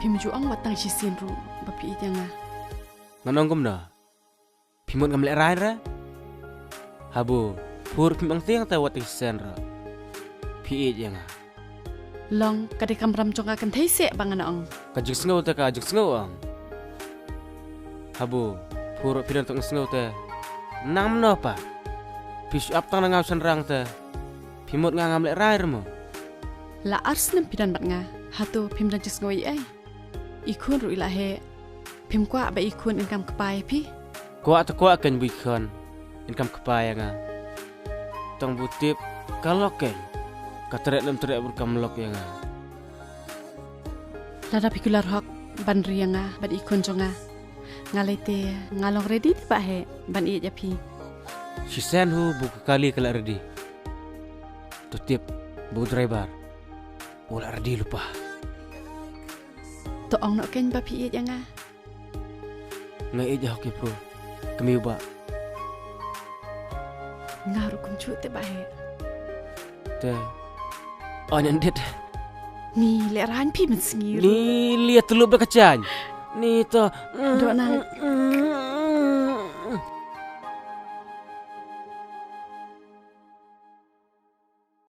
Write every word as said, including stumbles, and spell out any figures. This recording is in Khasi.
Phim ju ong wat tang shisien ruh ba phi ïeit ïa nga. Ngan ong kumno? Phi mut ngam lehrain re? Haba phi ruh phim ong te wat tang shisien ruh phi ïeit ïa nga. Long ka dei kamram jong nga kynthei seh ba ngan ong. Ka jingsngew te ka jingsngew ong. Haba phi ruh phi don tang sngew te nang mano pat. Phi shu ap tang na nga u shynrang te phi mut nga ngam lehrain re mo? La ar snem phi don bad nga, hato phim don jingsngew ei ei? I khun ruh i la heh. Phim kwah ba i khun in kam kpa ïa phi? Kwah te kwah kein ba i khun in kam kpa ïa nga. Tang ba u tip ka lok kein ka treh lem treh bad kam lok ïa nga. Lada phi kular hok ban ri ïa nga bad i khun jong nga, nga lei te nga long ready te ba heh ban ïeit ïa phi. Shisien hu ba ka kali ka la ready. To tip ba u driver u la ready lypa. To ong noh kein ba phi ïeit ïa nga. Nga ïeit ïa hok ïa phi. Kmie ba. Nga ruh kumjuh te ba heh. Te. Ong ïa dit. Ni lehrain phi mynsngi ruh. Ni lia tlup da ka jan. Ni to. Doh na.